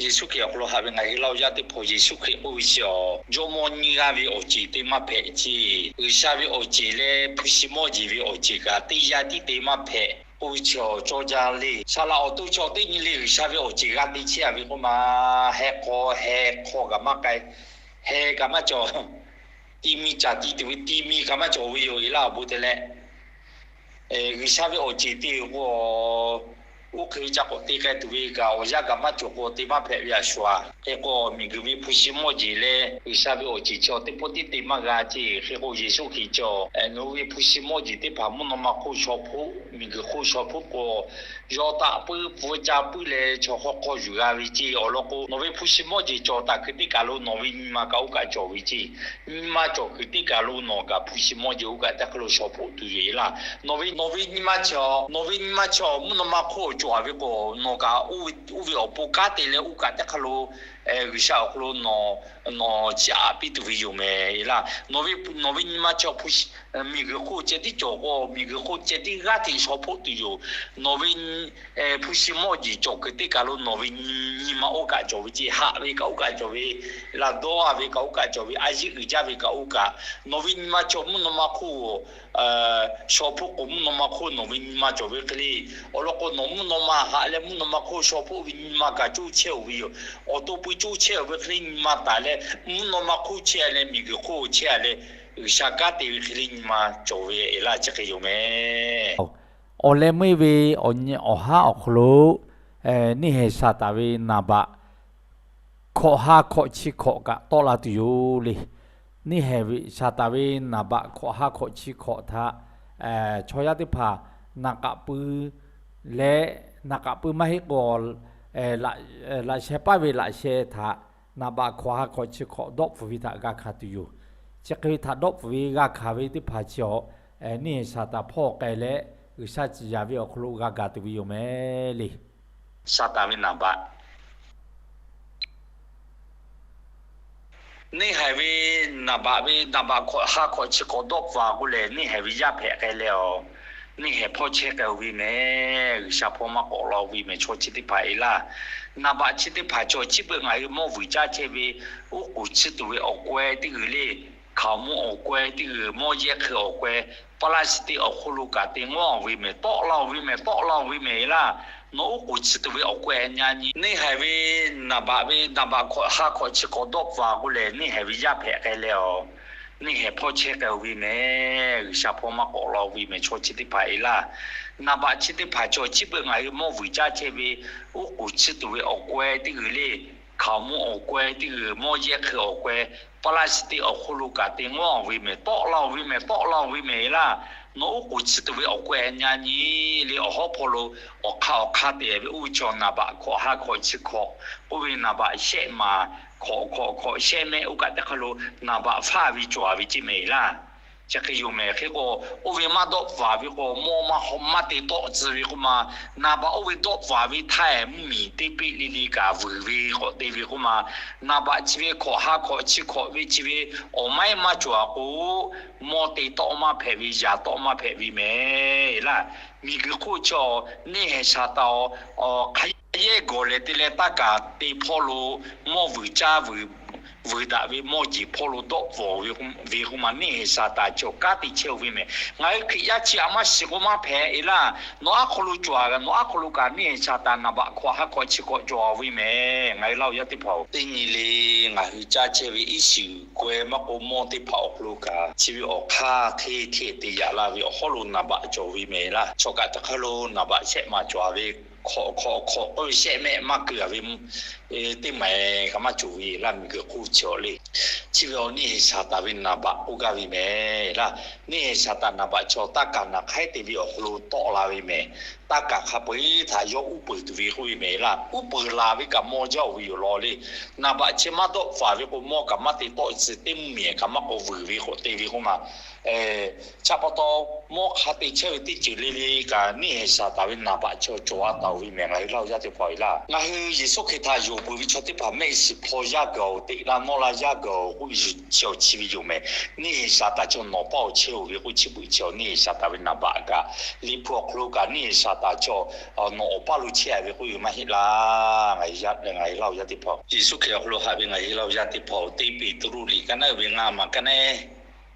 Yeˍsuˆ Hkriꞈ awˬ hk'aw lo haꞈ ve ngaˬ hui Laˇ huˍ yaˇ teˇ hpaˍ, Yeˍsuˆ Hkriꞈ k'oˆ ve chi awˬ, jawˇmawˇ nyiˇ g'aˇ ve awˬ ceˬ te maˇ hpehꞈ ceˇ. G'uiˬsha ve awˬ ceˬ leh hpu shi mawˇ jeˬ ve awˬ ceˬ kaꞈ teˇ yanˇ tiˉ te maˇ hpehꞈ k'oˆ ve chi awˬ cawˇ jaˇ le. Saˍ laꞈ awˬ to chaw teˇ nyi le G'uiˬsha ve awˬ ceˬ g'a te chehˇ a ve k'oˆ ma, heh hk'aw heh hk'aw kaꞈ maˇ k'ai, heh kaꞈ maˇ cawˬ, ti mi caˬ ti tuˬ ve ti mi kaꞈ maˇ cawˬ ve yoˬ. Eˬ laˇ awˬ bon te leh, G'uiˬsha ve awˬ ceˬ te k'o, oˇ hk'e ve ca k'awꞈ te k'ai tuˬ ve kaꞈ awˬ yanˇ kaꞈ maˇ cawˬ k'o te maˇ hpehꞈ ve a shu a. Hk'e k'o, miˬguiˬ ve hpu shi mawˇ jeˬ leh G'uiˬsha ve awˬ ceˬ chi awˬ teˇ pawˆ tiˉ te maˇ g'a ceˇ. Hk'e k'o, Yeˍsuˆ Hkriꞈ chi awˬ, nawˬ hui ve hpu shi mawˇ jeˬ teˇ hpaˍ mvuhˇ naw ma hk'oˆ shaw hpoˆ, miˬguiˬ hk'oˆ shaw hpoˆ k'o, yawˇ taˆ puiˉ pfuhˇ ca puiˉ leh chaw hk'awˇ hk'awˇ yuˬ g'a ve ceˇ. Awˬ lawn k'o, nawˬ ve hpu shi mawˇ jeˬ cawˬ taˍ kuiˬ teˇ kaˬ lo nawˬ ve nyi ma kaꞈ oˇ kaꞈ cawˬ ve ceˇ. Nyi ma cawˬ kuiˬ teˇ kaˬ lo nawˬ kaꞈ hpu shi mawˇ jeˬ oˇ kaꞈ teˇ hk'aˇ lo shaw hpoˆ tuˬ yoˬ. Eˬ laˇ, nawˬ ve, nawˬ ve nyi ma chi, nawˬ ve nyi ma chi mvuhˇ naw ma hk'oˆ cawˬ a ve k'o, nawˬ kaꞈ oˇ ve, oˇ ve awˬ pon kanˉ te leh oˇ kaꞈ teˇ hk'aˇ lo G'uiˬsha awˬ hk'aw lo nawˬ, nawˬ chiˇ aꞈ piˇ tuˬ ve yoˬ mehˍ. Eˬ laˇ, nawˬ ve, nawˬ ve nyi ma chi hpu miˬguiˬ hk'oˆ ceh tiˉ cawˬ k'o, miˬguiˬ hk'oˆ ceh tiˉ g'aˇ hteꞈ shaw hpoˆ tuˬ yoˬ. Nawˬ ve hpu shi mawˇ jeˬ cawˬ kuiˬ teˇ kaˬ lo nawˬ ve nyi ma oˇ kaꞈ cawˬ ve ceˇ. Haꞈ ve kaꞈ oˇ kaꞈ cawˬ ve, laꞈ dawˇ a ve kaꞈ oˇ kaꞈ cawˬ ve, a yiˇ uiˍ jaˇ ve kaꞈ oˇ kaꞈ, nawˬ ve nyi ma chi mvuhˇ naw ma hk'oˆ shaw hpoˆ k'o, mvuhˇ naw ma hk'oˆ nawˬ ve nyi ma cawˬ ve hk'e le. Awˬ lawn k'o, nawˬ mvuhˇ naw ma haꞈ leh mvuhˇ naw ma hk'oˆ shaw hpoˆ ve nyi ma kaꞈ coˇ chehˇ oˬ ve yoˬ. Awˬ to pui coˇ chehˇ oˬ ve hk'e le nyi ma taˍ leh, mvuhˇ naw ma hk'oˆ chehˇ a leh, miˬguiˬ hk'oˆ chehˇ a leh, G'uiˬsha kanˉ te ve hk'e le nyi ma cawˬ ve eˬ laˇ chi hk'e yoˬ mehˍ. Awˬ leh meuˇ ve awˬ nyi awˬ haˉ awˬ hk'aw lo neˇ haiˬ Saˍtanˍ ve naˍ baꞈ hkawꞈ ha hkawꞈ chi hkawꞈ kaꞈ tawˆ la tuˬ yoˬ le. Neˇ haiˬ ve Saˍtanˍ ve naˍ baꞈ hkawꞈ ha hkawꞈ chi hkawꞈ htaꞈ chaw yaˇ teˇ hpaˍ naˍ k'aꞈ pui leh, naˍ k'aꞈ pui maˇ heˆ k'o, laꞈ sheh paˇ ve laꞈ sheh htaꞈ naˍ baꞈ hkawꞈ ha hkawꞈ chi hkawꞈ dawˆ pfuhˍ ve htaꞈ g'a hkanˍ tuˬ yoˬ. Chi hk'e ve htaꞈ dawˆ pfuhˍ ve g'a hkanˍ ve teˇ hpaˍ chi awˬ, neˇ haiˬ Saˍtanˍ hpawˇ k'ai leh, G'uiˬsha ciˍ yanˍ ve awˬ hk'aw lo g'a gaˬ tuˬ ve yoˬ mehˍ le. Saˍtanˍ ve naˍ baꞈ, neˇ haiˬ ve naˍ baꞈ ve naˍ baꞈ hkawꞈ ha hkawꞈ chi hk'awꞈ dawˆ pfuhˍ k'oˆ lehˬ, neˇ haiˬ ve yaˇ hpehꞈ k'ai leh awˬ, neˇ haiˬ hpawˇ chehˇ k'ai oˬ ve mehˍ. G'uiˬsha hpawˇ maˇ k'awꞈ la oˬ ve mehˍ. Chaw chi teˇ hpaˍ eˬ laˇ, naˍ baꞈ chi teˇ hpaˍ chaw chi beuꞈ ngaˬ hui mawˇ vuiˬ caˇ chehˇ ve, oˉ k'oˍ chiˇ tuˬ ve awˬ k'awehˇ teˇ g'uiˬ le, hkaoˍmonˇ awˬ k'awehˇ teˇ g'uiˬ, mawˇ yehˇ hk'e awˬ k'awehˇ, paˍlaˇ shiˍ teˇ awˬ hk'oˆ lo kaꞈ te ngawˉ oˬ ve mehˍ, tawˆ la oˬ ve mehˍ, tawˆ la oˬ ve mehˍ eˬ laˇ. Nawˬ oˉ k'oˍ chiˇ tuˬ ve awˬ k'awehˇ nyi nyi, neˇ haiˬ ve naˍ baꞈ ve naˍ baꞈ hkawꞈ ha hkawꞈ chi hk'awꞈ dawˆ pfuhˍ k'oˆ lehˬ, neˇ haiˬ ve yaˇ hpehꞈ k'ai leh awˬ, neˇ haiˬ hpawˇ chehˇ k'ai oˬ ve mehˍ. G'uiˬsha hpawˇ maˇ k'awꞈ la oˬ ve mehˍ. Chaw chi teˇ hpaˍ eˬ laˇ, naˍ baꞈ chi teˇ hpaˍ chaw chi beuꞈ ngaˬ hui mawˇ vuiˬ caˇ chehˇ ve, oˉ k'oˍ chiˇ tuˬ ve awˬ k'awehˇ teˇ g'uiˬ le, hkaoˍmonˇ awˬ k'awehˇ teˇ g'uiˬ, mawˇ yehˇ hk'e awˬ k'awehˇ, paˍlaˇ shiˍ teˇ awˬ hk'oˆ lo kaꞈ te ngawˉ oˬ ve mehˍ, tawˆ la oˬ ve mehˍ, tawˆ la oˬ ve mehˍ eˬ laˇ. Nawˬ oˉ k'oˍ chiˇ tuˬ ve awˬ k'awehˇ nyi nyi le, awˬ hawˉ hpawˇ lo awˬ hk'aˇ awˬ hk'aˇ te ve oˇ ve chaw naˍ baꞈ hkawꞈ ha hkawꞈ chi hkawꞈ k'oˆ ve naˍ baꞈ shehˆ maˍ hkawꞈ hkawꞈ hkawꞈ shehˆ mehˆ oˇ kaꞈ teˇ hk'aˇ lo naˍ baꞈ faˇ ve cawˬ ve ceˇ mehˍ eˬ laˇ. Chi hk'e yoˬ mehˍ. Hk'e k'o, oˇ ve maˇ dawˆ pfuhˍ ve k'o, mawˇ maˇ haw maˇ te tawˆ tcuh ve k'oˆ ma, naˍ baꞈ oˇ ve dawˆ pfuhˍ ve htaˇ mvuhˇmiˬ teˇ peˆ le le kaꞈ vuiˬ ve k'awꞈ te ve k'oˆ ma, naˍ baꞈ chi ve hkawꞈ ha hkawꞈ chi hkawꞈ ve chi ve awˬ maiˉ maˇ cawˬ a k'o, mawˇ te tawˆ maˇ hpehꞈ ve, yaꞈ tawˆ maˇ hpehꞈ ve mehˍ laˇ. Miˬguiˬ hk'oˆ chaw neˇ haiˬ Saˍtanˍ awˬ hk'a yehˇ gawˬ lehˬ te leh taˇ kaˍ te hpawˇ lo mawˇ vuiˬ caˇ vuiˬ, vuiˬ daꞈ ve mawˇ jeˬ hpawˇ lo dawˆ pfuhˍ ve k'oˆ ma, neˇ haiˬ Saˍtanˍ chaw kanˉ te chehˇ oˬ ve mehˍ. Ngaˬ hui Hkriꞈ yaˇ chi a maˇ shiˍ k'o maˇ hpehꞈ eˬ laˇ. Nawˬ aˉ hk'aw lo cawˬ a, nawˬ aˉ hk'aw lo kaꞈ neˇ haiˬ Saˍtanˍ naˍ baꞈ hkawꞈ ha hkawꞈ chi hkawꞈ cawˬ oˬ ve mehˍ. Ngaˬ hui Laˇ huˍ yaˇ teˇ hpaˍ-oˬ, teˇ nyi le ngaˬ hui caˇ chehˇ ve iˉ shiˍ k'awehˇ maˇ k'o mawˇ teˇ hpaˍ awˬ hk'aw lo kaꞈ chi ve awˬ hk'aˇ hk'e hteˇ te yaꞈ la ve awˬ hawˉ lo naˍ baꞈ cawˬ ve mehˍ laˇ. Chaw kaꞈ teˇ hk'aˇ lo naˍ baꞈ shehˆ maˍ cawˬ a ve hkawꞈ hkawꞈ hkawꞈ k'oˆ ve shehˆ mehˆ maˇ keu a ve teˇ maˍ kaꞈ maˇ cawˬ ve laˇ. Miˬguiˬ hk'oˆ chi awˬ le, chi ve awˬ neˇ haiˬ Saˍtanˍ ve naˍ baꞈ k'oˆ gaˇ ve mehˍ laˇ. Neˇ haiˬ Saˍtanˍ naˍ baꞈ chaw taˇ kaˍ naˍ hk'aiˉ te ve awˬ hk'aw lo tawˆ la ve mehˍ. Taˇ kaˍ hk'a peu-eˬ htaꞈ yawˇ uˉ peunˍ tuˬ ve k'oˆ ve mehˍ laˇ. Uˉ peunˍ la ve kaꞈ mawˇ jaˇ oˬ ve yoˬ law le. Naˍ baꞈ chi maˇ dawˆ pfuhˍ ve k'o, mawˇ kaꞈ maˇ te tawˆ tcuh, teˇ mvuhˇmiˬ kaꞈ maˇ k'awꞈ vuiˬ ve k'awꞈ te ve k'oˆ ma, chaꞈ pa taw mawˇ hk'a te chehˇ ve teˇ ceuˬ le le kaꞈ neˇ haiˬ Saˍtanˍ ve naˍ baꞈ chaw cawˬ a taˍ oˬ ve mehˍ. Ngaˬ hui Laˇ huˍ yaˇ teˇ hpaˍ-oˬ laˇ, ngaˬ hui Yeˍsuˆ Hkriꞈ htaꞈ yonˍ peuˬ ve chaw teˇ hpaˍ mehˆ shiˍ hpaw yaˇ gaˬ oˬ, teꞈ la nawˇ la yaˇ gaˬ oˬ k'oˆ ve chi awˬ chi ve yoˬ mehˍ. Neˇ haiˬ Saˍtanˍ chaw nawˬ paˇ awˬ chehˇ oˬ ve k'oˆ chi beuꞈ chi awˬ neˇ haiˬ Saˍtanˍ ve naˍ baꞈ kaꞈ, Liꞈ hpu awˬ hk'aw lo kaꞈ neˇ haiˬ Saˍ taˍ chaw, nawˬ awˬ paˇ lo chehˇ a ve k'oˆ ve maˇ heˆ laˇ. Ngaˬ hui Laˇ huˍ yaˇ teˇ hpaˍ, Yeˍsuˆ Hkriꞈ awˬ hk'aw lo haꞈ ve ngaˬ hui Laˇ huˍ yaˇ teˇ hpaˍ-oˬ, teˇ Peˍtruˆ liꞈ ka naˉ uiˍ ve ngaˇ maˬ ka naˉ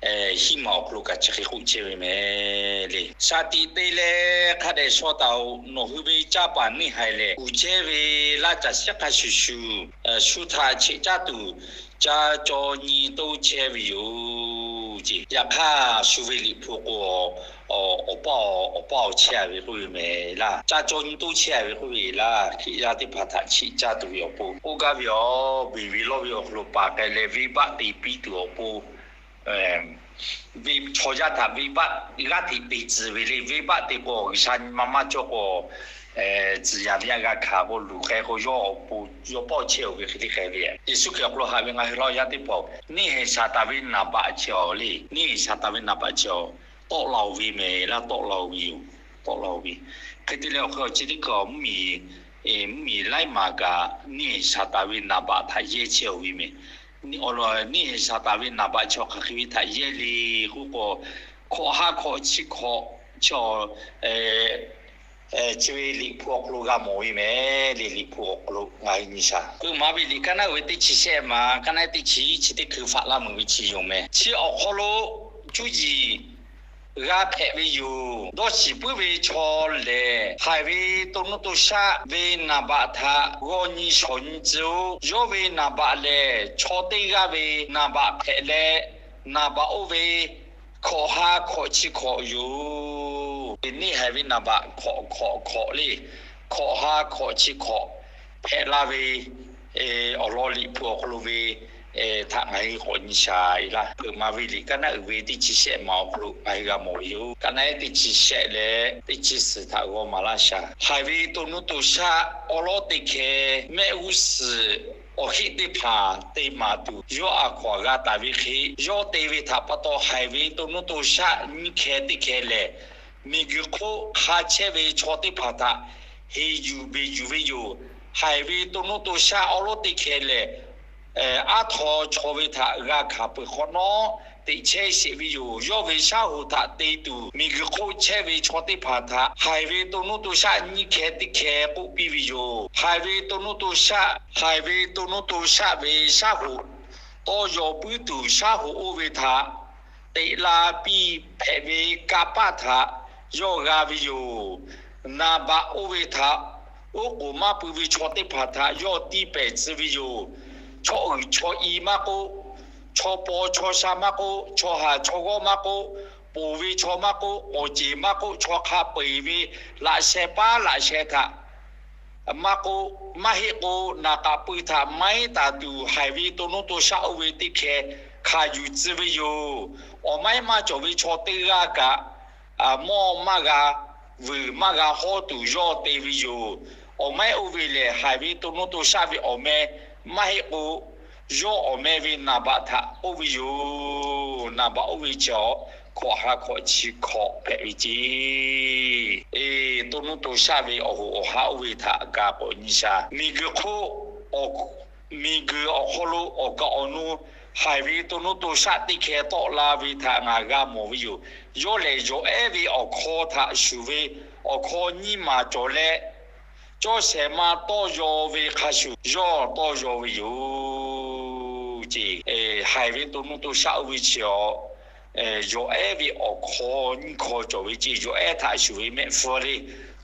hiˉ maˬ awˬ hk'aw lo kaꞈ chi hk'e k'oˆ chehˇ ve mehˍ le. Shaˍ tiꞈ te leh hk'a dehꞈ shaw taˍ-oꞈ. Nawˬ hui ve canˇ paˍ neˇ haiˬ lehˬ, kuˬ chehˇ ve laˇ caˬ shehˆ hk'a shuˍ shuˍ, shu htaꞈ cheꞈ caˇ tuˬ ca caw nyi toˇ chehˇ ve yoˬ ce. Yaꞈ hk'aˇ shu ve liꞈ hpu k'o, awˬ paˇ, awˬ paˇ awˬ chehˇ a ve k'oˆ ve mehˍ laˇ. Ca caw nyi toˇ chehˇ a ve k'oˆ ve laˇ. Hkriꞈ yaˇ teˇ hpaˍ htaꞈ cheꞈ caˇ tuˬ ve awˬ pon k'oˆ gaˇ ve yoˬ. Beˬ ve lawˇ ve awˬ hk'aw lo paˍ k'ai leh venˇbaˆ te piˇ tuˬ awˬ pon ve chaw yaˇ htaꞈ venˇbaˆ g'aˇ hteꞈ te tcuh ve le. Venˇbaˆ te k'o G'uiˬsha nyi ma maˇ cawˇ k'o, tcuh yaꞈ ve yaˇ g'a hkanˍ k'o luˬ k'ai k'o yawˇ awˬ pon yawˇ pawˆ chehˇ-oˬ ve hk'e te k'ai ve. Yeˍsuˆ Hkriꞈ awˬ hk'aw lo haꞈ ve ngaˬ hui Laˇ huˍ yaˇ teˇ hpaˍ-oˬ, neˇ haiˬ shaˍ taˍ ve naˍ baꞈ chi awˬ le. Neˇ haiˬ shaˍ taˍ ve naˍ baꞈ chi awˬ tawˆ la-oˬ ve mehˍ laˇ. Tawˆ la-oˬ ve hk'e te leh awˬ hk'e awˬ chi teˇ hkui mvuhˇmiˬ, mvuhˇmiˬ laiˉ maˬ kaꞈ neˇ haiˬ shaˍ taˍ ve naˍ baꞈ htaꞈ yehˇ chehˇ-oˬ ve mehˍ. Neˇ haiˬ shaˍ taˍ ve naˍ baꞈ chi awˬ hk'aˬ hk'e ve htaꞈ yehˇ le k'oˆ k'o, hkawꞈ ha hkawꞈ chi hkawꞈ chi awˬ chi ve liꞈ hpu awˬ hk'aw lo g'a mawˬ ve mehˍ le. Liꞈ hpu awˬ hk'aw lo ngaˬ hui nyi shaˍ peuˬ maˍ ve liꞈ ka naˉ uiˍ ve teˇ chi shehˆ maˬ ka naˉ teˇ chi, chi teˇ hkui faꞈ laˇ meuˬ ve chi yoˬ mehˍ. Chi awˬ hk'aw lo cuˇ yiˍ g'a hpehꞈ ve yoˬ. Dawˇ shiˍ puiˉ ve chaw lehˬ, haiˬ ve to nuˇ to shaˆ ve naˍ baꞈ htaꞈ g'aw nyi shawˍ nyi tcuh-oˆ. Yawˇ ve naˍ baꞈ lehˬ, chaw teˇ g'aˇ ve naˍ baꞈ hpehꞈ leh, naˍ baꞈ oˇ ve hkawꞈ ha hkawꞈ chi hkawꞈ yoˬ. Neˇ haiˬ ve naˍ baꞈ hkawꞈ hkawꞈ hkawꞈ le. Hkawꞈ ha hkawꞈ chi hkawꞈ hpehꞈ la ve awˬ lawn liꞈ hpu awˬ hk'aw lo ve htaꞈ ngaˬ hui k'awꞈ nyi shaˍ e laˇ. Peuˬ maˍ ve liꞈ ka naˉ uiˍ ve teˇ chi shehˆ maˬ awˬ hk'aw lo ngaˬ hui g'a mawˬ ve yoˬ. Ka naˉ teˇ chi shehˆ leh teˇ chi suhˍ htaꞈ g'aw maˍ laˇ shaˍ. Haiˬ ve to nuˇ to shaˆ awˉ lawˉ teˇ hkeh mehˆ g'uˇ suhˍ awˬ heˆ teˇ hpaˍ te maˍ tuˬ, yawˇ a hkaw-anˬ g'a taˍ ve hk'e, yawˇ te ve htaꞈ pa taw haiˬ ve to nuˇ to shaˆ nyiˇ hkeh teˇ hkeh lehˬ, miˬguiˬ hk'oˆ hk'a chehˇ ve chaw teˇ hpaˍ htaꞈ heˍ yuˬ beˬ yuˬ ve yoˬ. Haiˬ ve to nuˇ to shaˆ awˉ lawˉ teˇ hkeh lehˬ, aˉ htaw chaw ve htaꞈ g'a hkanˍ peuˬ hk'awꞈ nawˉ teꞈ chehˇ sheˍ ve yoˬ. Yawˇ ve shaˉ hoꞈ htaꞈ te tuˬ miˬguiˬ hk'oˆ chehˇ ve chaw teˇ hpaˍ htaꞈ haiˬ ve to nuˇ to shaˆ nyiˇ hkeh teˇ hkeh k'oˆ piˇ ve yoˬ. Haiˬ ve to nuˇ to shaˆ, haiˬ ve to nuˇ to shaˆ ve shaˉ hoꞈ tawˇ yaw puiˉ tuˬ shaˉ hoꞈ oˇ ve htaꞈ teꞈ la piˇ hpehꞈ ve kanˇ paˆ htaꞈ yawˇ g'a ve yoˬ. Naˍ baꞈ oˇ ve htaꞈ oˉ k'oˍ maˇ pui ve chaw teˇ hpaˍ htaꞈ yawˇ tiˇ pehˍ tcuh ve yoˬ. Chaw uiˍ chaw i maˇ k'oˆ, chaw paw chaw sha maˇ k'oˆ, chaw haˍ chaw g'awˇ maˇ k'oˆ, ponˬ ve chaw maˇ k'oˆ, awˬ ceˬ maˇ k'oˆ, chaw hk'a peu-eˬ ve laꞈ sheh paˉ laꞈ sheh htaꞈ maˇ k'oˆ, maˇ heˆ k'o naˍ k'aꞈ pui htaꞈ maiˉ taˍ tuˬ haiˬ ve to nuˇ to shaˆ oˇ ve teˇ hkeh hkanˍ yuˬ tcuh ve yoˬ. Awˬ maiˉ maˇ cawˬ ve chaw teˇ g'aˇ kaꞈ mawˇ maˇ g'a vuiˬ maˇ g'a hawˉ tuˬ yawˇ te ve yoˬ. Awˬ maiˉ oˇ ve lehˬ, haiˬ ve to nuˇ to shaˆ ve awˬ meh maˇ heˆ k'o, yawˇ awˬ meh ve naˍ baꞈ htaꞈ k'oˆ ve yoˬ. Naˍ baꞈ oˇ ve chi awˬ hkawꞈ ha hkawꞈ chi hkawꞈ hpehꞈ ve ce. To nuˇ to shaˆ ve awˬ hoꞈ awˬ ha oˇ ve htaꞈ kaꞈ k'awꞈ nyi shaˍ. Miˬguiˬ hk'oˆ, miˬguiˬ awˬ hk'aw lo awˬ kaˍ awˬ nu haiˬ ve to nuˇ to shaˆ teˇ hkeh tawˆ la ve htaꞈ ngaˬ g'a mawˬ ve yoˬ. Yawˇ lehˬ, yawˬ ehˉ ve awˬ hkaw htaꞈ shuˍ ve awˬ hkaw nyiˇ maˬ cawˬ leh, cawˇ shehˍ ma tawˇ yaw ve hk'a shuˍ yawˇ tawˇ yaw ve yoˬ ce. Haiˬ ve to nuˇ to shaˆ oˇ ve chi awˬ, yawˬ ehˉ ve awˬ hkaw nyiˇ hkaw cawˬ ve ce. Yawˬ ehˉ htaꞈ shuˍ ve mehˆ hpfuhˇ le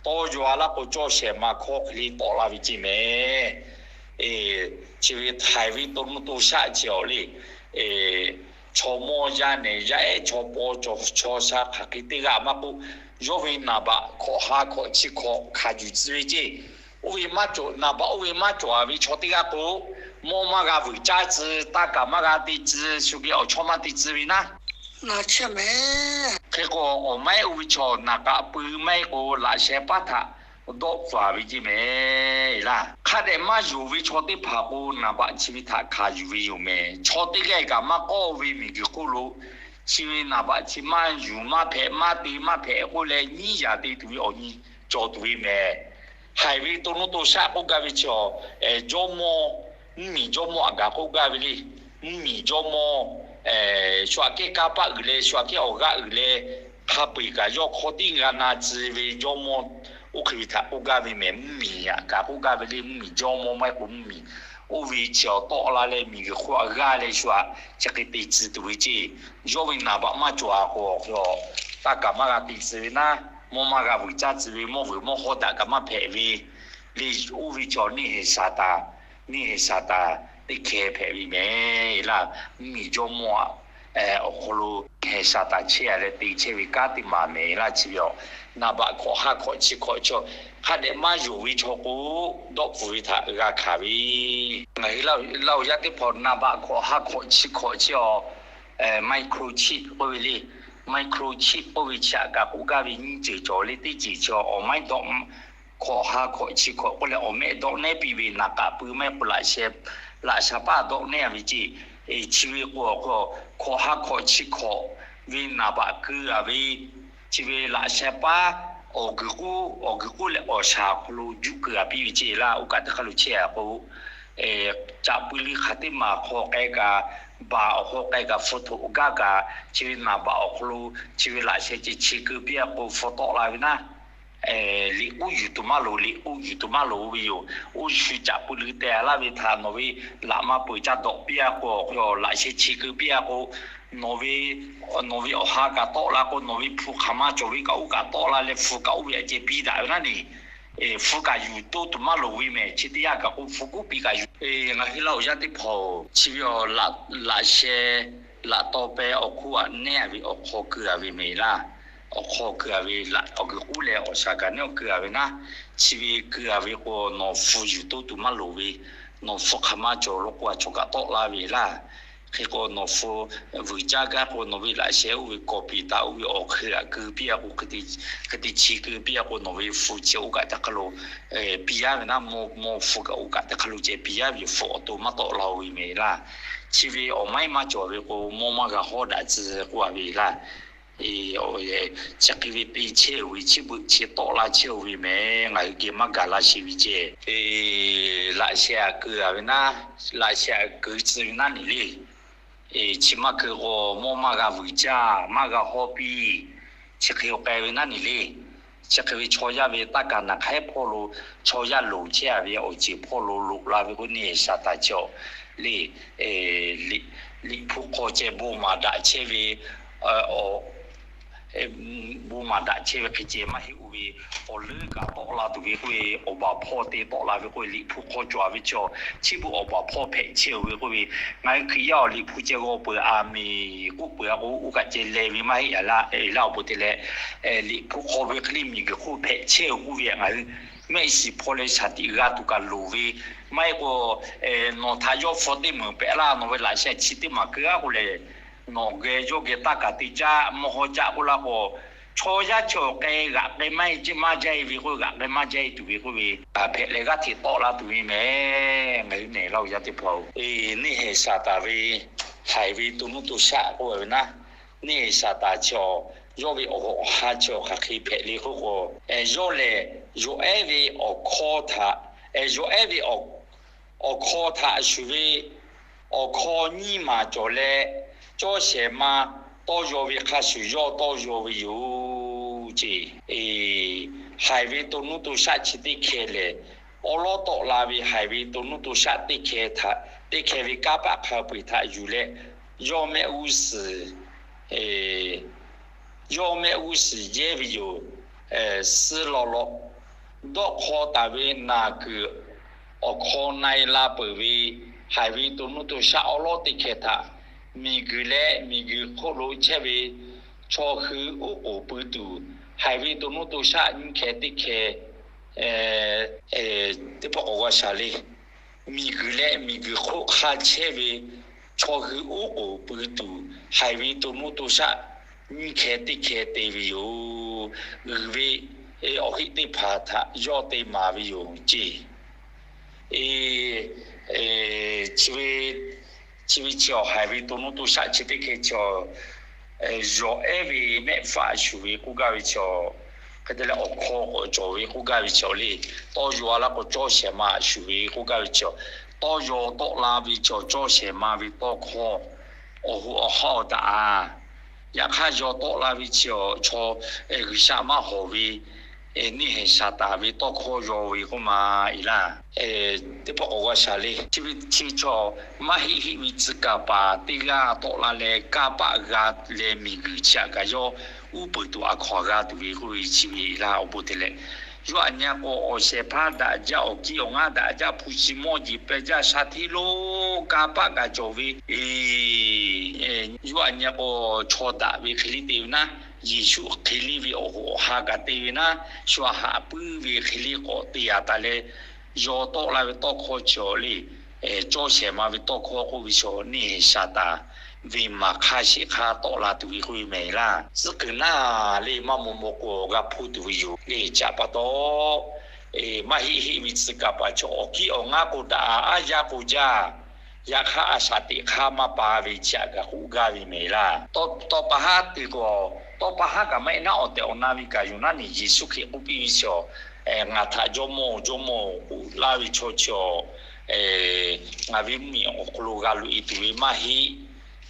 tawˇ yaw laˇ k'o, cawˇ shehˍ ma hkawˇ hk'e le tawˆ la ve ce mehˍ. Chi ve haiˬ ve to nuˇ to shaˆ chi awˬ le, chaw mawˇ yaˇ nehˬ yaˇ ehˉ chaw paw cawˬ chaw sha hk'aˬ hk'e teˇ g'aˇ maˇ k'oˆ, yawˇ ve naˍ baꞈ hkawꞈ ha hkawꞈ chi hkawꞈ hkanˍ yuˬ tcuh ve ce. Oˇ ve maˇ cawˬ, naˍ baꞈ oˇ ve maˇ cawˬ a ve chaw teˇ g'aˇ k'o, mawˇ maˇ g'a vuiˬ caˇ tcuh, taˇ kaˍ maˇ g'a te tcuh, shu geh awˬ chawˇ maˇ te tcuh ve naˉ, na chehˇ mehˍ. Hk'e k'o, awˬ maiˉ oˇ ve chaw naˍ k'aꞈ pui maˇ heˆ k'o, laꞈ sheh paˉ htaꞈ dawˆ pfuhˍ ve ce mehˍ laˇ. Hk'a dehꞈ maˇ yonˍ ve chaw teˇ hpaˍ k'o, naˍ baꞈ chi ve htaꞈ hkanˍ yuˬ ve yoˬ mehˍ. Chaw teˇ g'aˇ kaꞈ maˇ k'awˆ ve miˬguiˬ hk'oˆ lo chi ve naˍ baꞈ chi maˇ yuˬ maˇ hpehꞈ, maˇ te maˇ hpehꞈ k'oˆ leh nyiˉ yaꞈ te tuˬ ve awˬ nyi cawˬ tuˬ ve mehˍ. Haiˬ ve to nuˇ to shaˆ k'oˆ gaˇ ve chi awˬ, jawˇmawˇ, mvuhˇmiˬ jawˇmawˇ aꞈ gaˬ k'oˆ gaˇ ve le. Mvuhˇmiˬ jawˇmawˇ, shu aꞈ kehˉ kanˇ paˆ uiˍ leh, shu aꞈ kehˉ awˬ g'aˇ uiˍ leh, hk'a peu-eˬ kaꞈ yawˇ hk'aw tiˉ g'a na tcuh ve jawˇmawˇ Oˇ hk'e ve htaꞈ k'oˆ gaˇ ve mehˍ, mvuhˇmiˬ yaꞈ kaꞈ k'oˆ gaˇ ve le, mvuhˇmiˬ jawˇmawˇ maˇ heˆ k'o mvuhˇmiˬ. Oˇ ve chi awˬ tawˆ la leh miˬguiˬ hk'oˆ a g'aˇ leh shu aꞈ chi hk'e te tcuh tuˬ ve ceˇ. Yawˇ ve naˍ baꞈ maˇ cawˬ a k'o, awˬ hk'e taˇ kaꞈ maˇ g'a te tcuh ve naˉ, mawˇ maˇ g'a vuiˬ caˇ tcuh ve, mawˇ vuiˬ mawˇ hawˉ daꞈ kaꞈ maˇ hpehꞈ ve le. Oˇ ve chi awˬ neˇ hehˍ saˍtanˍ, neˇ hehˍ saˍtanˍ teˇ hkeh hpehꞈ ve mehˍ laˇ. Mvuhˇmiˬ jawˇmawˇ awˬ hk'aw lo hehˍ saˍtanˍ chehˇ a leh te chehˇ ve kanˉ teˇ maˬ mehˍ laˇ. Chi ve awˬ naˍ baꞈ hkawꞈ ha hkawꞈ chi hkawꞈ chi hk'a dehꞈ maˇ yonˍ ve chaw k'o, dawˆ pfuhˍ ve htaꞈ g'a hkanˍ ve. Ngaˬ hui Laˇ huˍ yaˇ teˇ hpaˍ naˍ baꞈ hkawꞈ ha hkawꞈ chi hkawꞈ chi awˬ microchip k'oˆ ve le. Microchip k'oˆ ve chi aꞈ kaꞈ k'oˆ gaˇ ve nyiˇ ceuˬ cawˬ le. Teˇ ceuˬ chi awˬ maiˉ dawˆ hkawꞈ ha hkawꞈ chi hkawꞈ k'oˆ leh awˬ mehˆ dawˆ nehˉ piˇ ve naˍ k'aꞈ pui maˇ heˆ k'o laꞈ sheh, laꞈ sha paˉ dawˆ nehˉ a ve ceˇ. Chi ve k'o, hkawꞈ ha hkawꞈ chi hkawꞈ ve naˍ baꞈ keu a ve, chi ve laꞈ sheh paˉ awˬ guiˬ k'oˆ, awˬ guiˬ k'oˆ leh awˬ shaˍ awˬ hk'aw lo juˆ keu a piˇ ve ceˇ laˇ. Oˇ kaꞈ teˇ hk'aˇ lo chehˇ a k'o, caꞈ pui leh hk'aˬ teˇ maˬ hk'aw k'ai kaꞈ, baˬ awˬ hk'aw k'ai kaꞈ, hpu htoꞈ gaˇ kaꞈ, chi ve naˍ baꞈ awˬ hk'aw lo chi ve laꞈ sheh ceh chi keu piˇ a k'o hpu tawˆ la ve naˉ, liꞈ k'oˆ yuˬ tuˬ maˇ loˍ, liꞈ k'oˆ yuˬ tuˬ maˇ loˍ ve yoˬ. Oˇ shu caꞈ pui leh teh laˇ ve htaꞈ nawˬ ve laꞈ ma peuˬ ca dawꞈ piˇ a k'o, awˬ hk'e laꞈ sheh chi keu piˇ a k'o, nawˬ ve, nawˬ ve awˬ ha kaꞈ tawˆ la k'o, nawˬ ve hpu hk'aˬ ma cawˬ ve kaꞈ oˇ kaꞈ tawˆ la leh hpu kaꞈ oˇ ve aꞈ ceh piˇ daꞈ ve naˉ ne. Hpu kaꞈ yuˬ toˇ tuˬ maˇ loˍ ve mehˍ. Chi teˇ yanˇ kaꞈ k'o hpu kuˉ piˇ kaꞈ yuˬ. Ngaˬ hui Laˇ huˍ yaˇ teˇ hpaˍ-oˬ, chi ve awˬ laꞈ sheh laꞈ taw peh awˬ hk'oˆ aꞈ nehˉ a ve awˬ hk'aw keu a ve mehˍ laˇ. Awˬ hk'aw keu a ve laꞈ awˬ guiˬ k'oˆ leh awˬ shaˍ kaꞈ nehˉ awˬ keu a ve naˉ, chi ve keu a ve k'o nawˬ hpu yuˬ toˇ tuˬ maˇ loˍ ve, nawˬ hpu hk'aˬ ma cawˬ lo k'o a chaw kaꞈ tawˆ la ve laˇ. Hk'e k'o nawˬ hpu vuiˬ caˇ gaˇ k'o nawˬ ve laꞈ sheh oˇ ve kawˍ piˍ taˍ oˇ ve awˬ hk'e aꞈ keu piˇ a k'o, hk'e te chi keu piˇ a k'o nawˬ ve hpu ceh oˇ kaꞈ teˇ hk'aˇ lo piˇ yaˇ ve naˉ, mawˇ hpu kaꞈ oˇ kaꞈ teˇ hk'aˇ lo ceh piˇ yaˇ ve yoˬ. Hpu awˬ to maˇ tawˆ la-o ve mehˍ laˇ. Chi ve awˬ maiˉ maˇ cawˬ ve k'o mawˇ maˇ g'a hawˉ daꞈ tcuh k'oˆ a ve laˇ. Chi hk'e ve te chehˇ-oˬ ve chi beuꞈ chi tawˆ la chehˇ-oˬ ve mehˍ. Ngaˬ hui geh maˇ gaˬ la sheˍ ve ceh. Laꞈ sheh aꞈ keu a ve naˉ, laꞈ sheh aꞈ keu tcuh ve naˉ ne le. Chi maˇ keu k'o mawˇ maˇ g'a vuiˬ caˇ, maˇ g'a hawˉ piˇ. Chi hk'e k'ai ve naˉ ne le. Chi hk'e ve chaw yaˇ ve taˇ kaˍ naˍ hk'aiˉ hpawˇ lo chaw yaˇ loˍ chehˇ a ve awˬ ceuˬ hpawˇ lo loꞈ la ve k'o neˇ hehˍ saˍtanˍ chi awˬ le. Liꞈ hpu hk'aw ceh bon maˍ daꞈ chehˇ ve, bon maˍ daꞈ chehˇ ve hk'e ceh maˇ heˆ-oˬ ve, awˬ leuˉ kaꞈ tawˆ la tuˬ ve k'oˆ ve, awˬ baˬ hpawˇ te tawˆ la ve k'oˆ ve, liꞈ hpu hk'aw cawˬ a ve chi awˬ chi beuꞈ awˬ baˬ hpawˇ hpehꞈ chehˇ-oˬ ve k'oˆ ve, ngaˬ hui Hkriꞈ yaˇ awˬ liꞈ hpu ceh g'aw peuˬ aˬ miˍ k'oˆ peuˬ a k'o oˇ kaꞈ ceh leh ve maˇ heˆ a laˇ. Laˇ awˬ pon te leh liꞈ hpu hk'aw ve hk'e le miˬguiˬ hk'oˆ hpehꞈ chehˇ-oˬ k'oˆ ve, ngaˬ hui mehˆ shiˍ hpaw leh shaˍ tiꞈ g'a tuˬ kaꞈ loˍ ve, maˇ heˆ k'o nawˬ htaꞈ yawˇ hpu teˇ meunˍ pehꞈ laˇ, nawˬ ve laꞈ sheh chi teˇ maˬ keu a k'o lehˬ, nawˬ geh yawˇ geh taˇ kaˍ te caˆ mawˇ hawˉ caˆ k'oˆ laˇ k'o, chaw yaˇ chi awˬ k'ai g'aꞈ k'ai maˇ heˆ ceˇ maˇ jaˇ-e ve k'oˆ ve, g'aꞈ k'ai maˇ jaˇ-e tuˬ ve k'oˆ ve, hpehꞈ leh g'aˇ hteꞈ tawˆ la tuˬ ve mehˍ. Ngaˬ hui nehˬ Laˇ huˍ yaˇ teˇ hpaˍ-oˬ, neˇ hehˍ saˍtanˍ ve haiˬ ve to nuˇ to shaˆ k'oˆ ve naˉ, neˇ hehˍ saˍtanˍ chi awˬ yawˇ ve awˬ ha chi awˬ hk'aˬ hk'e hpehꞈ le k'oˆ k'o, yawˇ lehˬ yawˬ ehˉ ve awˬ hkawˇ htaꞈ, yawˬ ehˉ ve awˬ hkawˇ htaꞈ shuˍ ve awˬ hkawˇ nyiˇ maˬ cawˬ leh, cawˇ shehˍ ma tawˇ yaw ve hk'a shuˍ yawˇ tawˇ yaw ve yoˬ ceˇ. Haiˬ ve to nuˇ to shaˆ chi teˇ hkeh lehˬ, awˉ lawˉ tawˆ la ve haiˬ ve to nuˇ to shaˆ teˇ hkeh htaꞈ, teˇ hkeh ve kanˇ paˆ hk'a peu-eˬ htaꞈ yuˬ leh, yawˇ mehˆ g'uˇ suhˍ yawˇ mehˆ g'uˇ suhˍ yehˇ ve yoˬ. Suh lawꞈ lawꞈ dawˆ hk'aw taˍ ve naˬ kuiˬ awˬ hk'aw na-e la peuˬ ve haiˬ ve to nuˇ to shaˆ awˉ lawˉ teˇ hkeh htaꞈ, miˬguiˬ leh miˬguiˬ hk'oˆ lo chehˇ ve chaw hui uˉ k'oˍ pui tuˬ, haiˬ ve to nuˇ to shaˆ nyiˇ hkeh teˇ hkeh teˇ pawˆ k'awꞈ g'a shaˍ le. Miˬguiˬ leh miˬguiˬ hk'oˆ hk'a chehˇ ve chaw hui uˉ k'oˍ pui tuˬ, haiˬ ve to nuˇ to shaˆ nyiˇ hkeh teˇ hkeh te ve yoˬ. G'uiˬ ve awˬ heˆ teˇ hpaˍ htaꞈ yawˇ te maˍ ve yoˬ ceˇ. Chi ve chi awˬ haiˬ ve to nuˇ to shaˆ chi teˇ hkeh chi awˬ yawˬ ehˉ ve mehˆ faˆ shuˍ ve k'oˆ gaˇ ve chi awˬ, hk'e te leh awˬ hkawˇ k'awꞈ cawˬ ve k'oˆ gaˇ ve chi awˬ le. Tawˇ yaw a laˇ k'o cawˇ shehˍ ma shuˍ ve k'oˆ gaˇ ve chi awˬ, tawˇ yaw tawˆ la ve chi awˬ cawˇ shehˍ ma ve tawˇ hkawˇ awˬ hoꞈ awˬ hawˉ awˬ taꞈ a. Yaꞈ hk'aˇ yaw tawˆ la ve chi awˬ chaw G'uiˬsha maˇ hawˍ ve, neˇ haiˬ Saˍtanˍ ve tawˇ hkawˇ yaw ve k'oˆ ma e laˇ. Teˇ pawˆ k'awꞈ g'a shaˍ le. Chi ve chi chaw maˇ heˆ heˆ ve tcuh kaˍ paˍ teˇ g'aˇ tawˆ la leh, kanˇ paˆ g'a leh miˬguiˬ chi htaꞈ kaꞈ yawˇ uˉ peunˍ tuˬ a hkaw aˬ g'a tuˬ ve k'oˆ ve chi ve laˇ. Awˬ bon te leh, yawˇ aꞈ nyi k'o, awˬ shehˍ hpaˇ daꞈ jaˇ, awˬ kiˇ awˬ ngaˉ daꞈ jaˇ, hpu shi mawˇ jeˬ peh jaˇ, sha hteˇ lonˉ kanˇ paˆ kaꞈ cawˬ ve, yawˇ aꞈ nyi k'o, chaw daꞈ ve hk'e le te ve naˉ, Yeˍsuˆ hk'e le ve awˬ hoꞈ awˬ ha kaꞈ te ve naˉ, shu aꞈ haꞈ puiˉ ve hk'e le k'awꞈ te a taˍ leh, yaw tawˆ la ve tawˇ hkawˇ chi awˬ le, cawˇ shehˍ ma ve tawˇ hkawˇ k'oˆ ve chaw neˇ haiˬ Saˍtanˍ ve maˍ hk'aˇ shehˍ hk'aˇ tawˆ la tuˬ ve k'oˆ ve mehˍ laˇ. Tcuh kuiˬ naˉ le maˇ maw maw k'o awˬ g'aˇ hpuˇ tuˬ ve yoˬ le. Chi pa taw, maˇ heˆ heˆ ve tcuh kaˍ paˍ chaw awˬ kiˇ awˬ ngaˉ k'o daꞈ, aˉ yaˇ k'o jaˇ. Yaꞈ hk'aˇ, a shaꞈ teꞈ hk'aˇ maˇ pa ve chi htaꞈ kaꞈ k'oˆ gaˇ ve mehˍ laˇ. Tawˇ pa haˉ te k'o, tawˇ pa haˉ kaꞈ maˇ heˆ naˉ, awˬ tehˬ awˬ na ve kaꞈ yoˬ naˉ ne, Yeˍsuˆ Hkriꞈ k'oˆ piˇ ve chaw, ngaˬ htaꞈ Jawˇ mawˇ-oˬ, Jawˇ mawˇ-oˬ k'oˆ laˇ ve chaw chi awˬ, ngaˬ ve mvuhˇmiˬ awˬ hk'aw lo g'a loꞈ e tuˬ ve maˇ heˆ.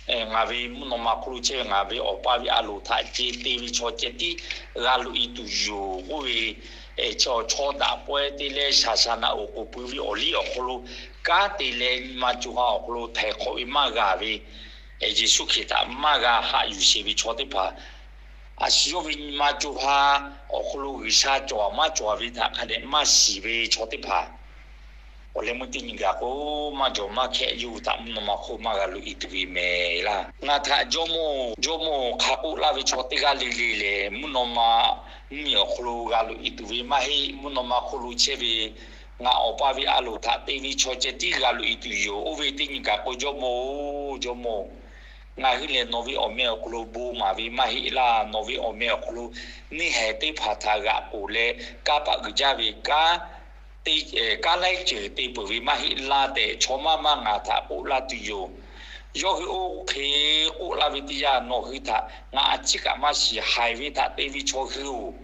Ngaˬ ve mvuhˇ naw ma hk'oˆ lo chehˇ ve ngaˬ ve Awˬ pa ve a loˍ htaꞈ ceh te ve chaw ceh tiˉ g'a loꞈ e tuˬ yoˬ k'oˆ ve, chaw chaw daꞈ pawehˇ te leh shaˍ shaˍ naꞈ oˍ k'oˍ pui ve awˬ liˇ awˬ hk'aw lo kanˉ te leh nyi ma co ha awˬ hk'aw lo htaiˍ hk'awꞈ ve maˇ g'a ve, Yeˍsuˆ Hkriꞈ htaꞈ maˇ g'a haꞈ yuˬ sheˍ ve chaw teˇ hpaˍ, a shu yawˇ ve nyi ma co ha awˬ hk'aw lo G'uiˬsha cawˬ maˇ cawˬ ve htaꞈ hk'a dehꞈ maˇ shiˍ ve chaw teˇ hpaˍ, awˬ leh meuˇ teˇ nyi gaˬ k'o, maˇ jawˬ maˇ hkehˆ yawˇ hui htaꞈ mvuhˇ naw ma hk'oˆ maˇ g'a loꞈ e tuˬ ve mehˍ laˇ. Ngaˬ htaꞈ Jawˇ mawˇ-oˬ, Jawˇ mawˇ-oˬ hk'a k'oˆ laˇ ve chaw teˇ g'aˇ le le lehˬ, mvuhˇ naw ma mvuhˇmiˬ awˬ hk'aw lo g'a loꞈ e tuˬ ve maˇ heˆ. Mvuhˇ naw ma hk'oˆ lo chehˇ ve ngaˬ Awˬ pa ve a loˍ htaꞈ te ve chaw ceh tiˉ g'a loꞈ e tuˬ yoˬ. Oˇ ve teˇ nyi gaˬ k'o, Jawˇ mawˇ-oˬ, Jawˇ mawˇ-oˬ, ngaˬ hui lehˬ nawˬ ve awˬ meh awˬ hk'aw lo bon maˍ ve maˇ heˆ laˇ. Nawˬ ve awˬ meh awˬ hk'aw lo neˇ haiˬ teˇ hpaˍ htaꞈ g'aꞈ k'oˬ leh, kanˇ paˆ uiˍ jaˇ ve kanˉ te, kanˉ laiˉ ceuˬ te peuˬ ve maˇ heˆ laˇ tehꞈ, chaw maˇ maˇ ngaˬ htaꞈ k'oˆ laˇ tuˬ yoˬ. Yawˇ hui oˇ hk'e k'oˆ laˇ ve teˇ yanˇ, nawˬ hui htaꞈ ngaˬ a ciˉ kaꞈ maˇ shiˍ, haiˬ ve htaꞈ te ve chaw hui-oˬ,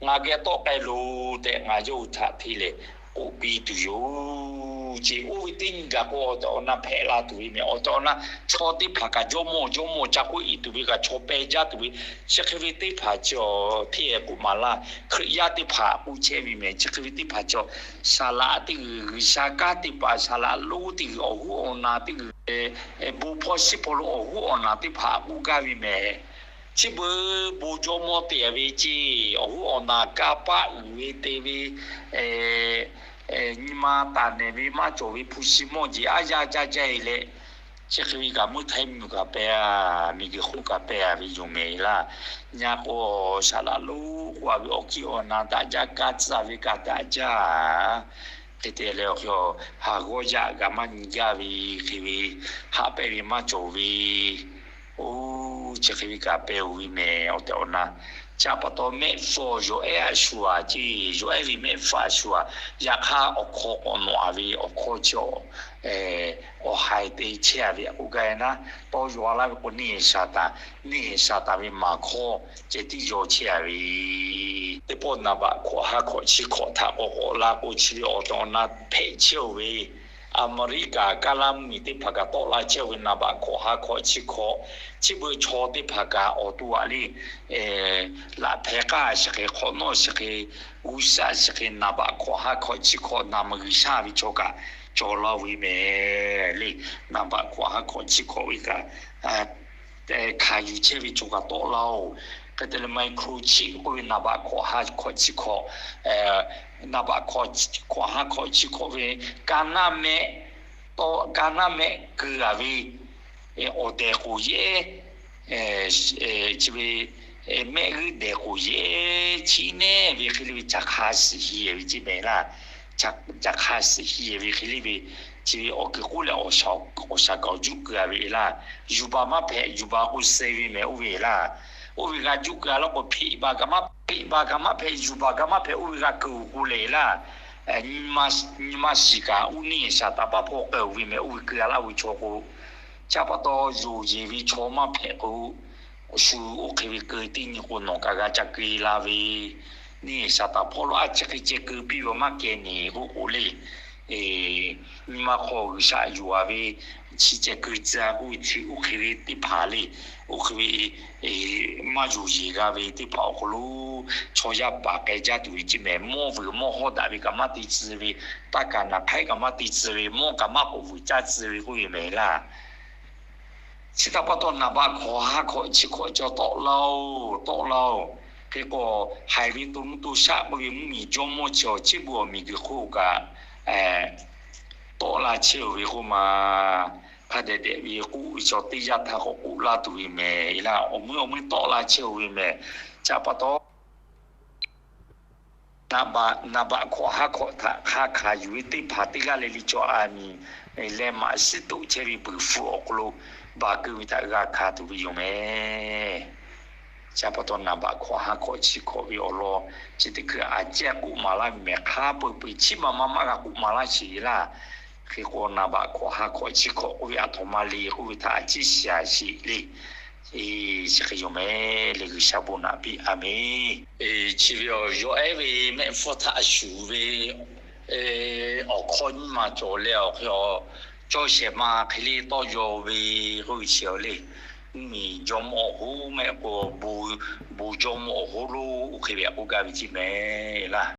ngaˬ geh tawˆ k'ai loˬ tehꞈ, ngaˬ yawˇ hui htaꞈ hteˇ lehˬ k'oˆ piˇ tuˬ yoˬ. Ceˬ, oˇ ve teˇ nyi gaˬ k'o, awˬ tehˬ awˬ na hpehꞈ la tuˬ ve mehˍ. Awˬ tehˬ awˬ na chaw teˇ hpaˍ kaꞈ Jawˇ mawˇ-oˬ, Jawˇ mawˇ-oˬ ca k'oˆ e tuˬ ve kaꞈ chaw peh jaˇ tuˬ ve, chi hk'e ve teˇ hpaˍ chi awˬ hteˇ k'oˆ maˍ laˇ. Hkriꞈ yaˇ teˇ hpaˍ k'oˆ chehˇ ve mehˍ. Chi hk'e ve teˇ hpaˍ chi awˬ saˍ laꞈ teˇ g'uiˬ, G'uiˬsha kanˉ te paˍ saˍ laꞈ lonˉ teˇ g'uiˬ, awˬ huˉ awˬ na teˇ g'uiˬ, bon hpawˇ shiˉ hpawˇ lo awˬ huˉ awˬ na teˇ hpaˍ k'oˆ gaˇ ve mehˍ. Chi beuꞈ bon jawˇ mawˇ te ve ceˇ, awˬ huˉ awˬ na kanˇ paˆ uiˍ ve te ve, nyi ma taˍ nehˬ ve maˇ cawˬ ve hpu shi mawˇ jeˬ aˉ yaˇ jaˇ jaˇ e leh, chi hk'e ve kaꞈ meuˇ htaiˇ mvuhˇ miˬ kaꞈ peh a, miˬguiˬ hk'oˆ kaꞈ peh a ve yoˬ mehˍ laˇ. Nyi k'o, saˍ laꞈ lonˉ k'oˆ a ve awˬ kiˇ awˬ na daꞈ jaˇ, kaˇ tcuhˉ ve kaꞈ daꞈ jaˇ. Hk'e te leh awˬ hk'e, haˍ g'awˇ yaˇ g'a maˇ nyi gaˇ ve hk'e ve, haꞈ pehnˇ ve maˇ cawˬ ve, oˇ chi hk'e ve kaꞈ peh oˬ ve mehˍ. Awˬ tehˬ awˬ na, chi pa taw mehˆ hpfuhˇ yawˬ ehˉ a shu a ceˇ, yawˬ ehˉ ve mehˆ hpfuhˇ a shu a. Yaꞈ hk'aˇ, awˬ hkawˇ k'awꞈ nawꞈ a ve awˬ hkawˇ chi awˬ, awˬ haiˬ te chehˇ a ve k'oˆ gaˇ e naˉ, tawˇ yaw laˇ ve k'o, neˇ haiˬ Saˍtanˍ, neˇ haiˬ Saˍtanˍ ve maˍ hkawˇ ceh tiˉ yaw chehˇ a ve. Teˇ pawˆ naˍ baꞈ hkawꞈ ha hkawꞈ chi hkawꞈ htaꞈ k'awꞈ k'awꞈ la k'o, chi ve awˬ tehˬ awˬ na hpehꞈ chehˇ oˬ ve, Aˍmeˍriˆkaˍ kaˇ laˇ mvuhˇmiˬ teˇ hpaˍ kaꞈ tawˆ la chehˇ oˬ ve naˍ baꞈ hkawꞈ ha hkawꞈ chi hkawꞈ, chi beuꞈ chaw teˇ hpaˍ kaꞈ awˬ to aꞈ le, laꞈ hpehˇ k'aˇ shiˍ hk'e, hk'awꞈ nawˉ shiˍ hk'e, g'uˇ shaˆ shiˍ hk'e, naˍ baꞈ hkawꞈ ha hkawꞈ chi hkawꞈ naˍ maˬ G'uiˬsha ve chaw kaꞈ cawˬ la oˬ ve mehˍ le. Naˍ baꞈ hkawꞈ ha hkawꞈ chi hkawꞈ ve kaꞈ hkanˍ yuˬ chehˇ ve chaw kaꞈ tawˆ la oˬ. Hk'e te leh microchip k'oˆ ve naˍ baꞈ hkawꞈ ha hkawꞈ chi hkawꞈ, naˍ baꞈ hkawꞈ ha hkawꞈ chi hkawꞈ ve, ka naˇ mehˆ, ka naˇ mehˆ keu a ve awˬ dehˬ k'oˍ yehˬ, chi ve mehˆ g'euˆ dehˬ k'oˍ yehˬ chi neˇ ve hk'e le ve caˬ hk'a suhˍ hiˍ ve ceˇ mehˍ laˇ. Caˬ hk'a suhˍ hiˍ ve hk'e le ve, chi ve awˬ kuiˬ k'oˆ leh awˬ shaˍ kaꞈ awˬ juˆ keu a ve laˇ. Yuˬ baˬ maˇ hpehꞈ, yuˬ baˬ k'o suh ve mehˍ oˇ ve laˇ. Oˇ ve g'a juˆ keu a laˇ k'o, hpeꞈ baˬ kaꞈ maˇ hpeꞈ, baˬ kaꞈ maˇ hpehꞈ, yuˬ baˬ kaꞈ maˇ hpehꞈ, oˇ ve g'a keu oˬ k'o leh laˇ. Nyi ma shiˍ kaꞈ uˉ neˇ Saˍtanˍ paˉ hpawˇ k'ai oˬ ve mehˍ, oˇ ve keu a laˇ ve chaw k'o, chi pa taw yonˍ yeˬ ve chaw maˇ hpehꞈ k'o, awˬ shu oˇ hk'e ve keu teˇ nyi k'o, nawˬ kaꞈ g'a ca keu la ve, neˇ Saˍtanˍ hpawˇ lo a chi hk'e ceh keu piˇ ve maˇ kehˬ neˬ k'oˆ k'o le. Nyi ma hk'aw G'uiˬsha yuˬ-a ve chi ceh keu tcuh-a k'oˆ ve chi oˇ hk'e ve teˇ hpaˍ le, oˇ hk'e ve maˇ yonˍ yeˬ g'a ve teˇ hpaˍ awˬ hk'aw lo, chaw yaˇ paˍ k'ai jaˇ tuˬ ve ceˇ mehˍ. Mawˇ vuiˬ mawˇ hawˉ daꞈ ve kaꞈ maˇ te tcuh ve, taˇ kaˍ naˍ hk'aiˉ kaꞈ maˇ te tcuh ve, mawˇ kaꞈ maˇ k'oꞈ vuiˬ caˇ tcuh ve k'oˆ ve mehˍ laˇ. Chi htaꞈ pa taw, naˍ baꞈ hkawꞈ ha hkawꞈ chi hkawꞈ cawˬ tawˆ laˇ-oˬ, tawˆ laˇ-oˬ. Hk'e k'o, haiˬ ve to nuˇ to shaˆ k'oˆ ve mvuhˇmiˬ jawˇmawˇ chi awˬ chehˇ bu awˬ miˬguiˬ hk'oˆ kaꞈ tawˆ la chehˇ-oˬ ve k'oˆ ma, hk'a dehꞈ dehꞈ ve k'oˆ ve chaw teˇ yanˇ htaˇ k'awꞈ k'oˆ laˇ tuˬ ve mehˍ laˇ. Awˬ meuˇ awˬ meuˇ tawˆ la chehˇ-oˬ ve mehˍ. Chi htaꞈ pa taw, naˍ baꞈ hkawꞈ ha hkawꞈ htaꞈ hk'a hkanˍ yuˬ ve teˇ hpaˍ teˇ g'aˇ le le chaw aˬ miˍ leh maꞈ siˉ toꞈ chehˇ ve beuˬ hpfuh awˬ hk'aw lo baˬ keu ve htaꞈ g'a hkanˍ tuˬ ve yoˬ mehˍ. Chi htaꞈ pa taw, naˍ baꞈ hkawꞈ ha hkawꞈ chi hkawꞈ ve awˬ lawn chi teˇ hkui aꞈ ceh k'oˆ maˍ laˇ ve mehˍ. Hk'a peu-eˬ peu-eˬ chiˉ ma ma maˇ g'a k'oˆ maˍ laˇ sheˍ laˇ. Hk'e k'o, naˍ baꞈ hkawꞈ ha hkawꞈ chi hkawꞈ k'oˆ ve aˬ htoꞈ ma le k'oˆ ve htaꞈ a ciˉ shiˍ-a sheˍ le. Chi hk'e yoˬ mehˍ le. G'uiˬsha bon naꞈ piˇ, a menˍ. Chi ve awˬ yawˇ ehˉ ve mehˆ hpfuhˇ htaꞈ shuˍ ve awˬ hkawˇ nyiˇ ma cawˬ leh, awˬ hk'e cawˇ shehˍ ma hk'e le tawˇ yaw ve k'oˆ ve chi le. Mvuhˇmiˬ jawˇmawˇ awˬ hoˉ mehˆ k'o, bon jawˇmawˇ awˬ hoˉ lo oˇ hk'e ve k'oˆ gaˇ ve ceˇ mehˍ laˇ.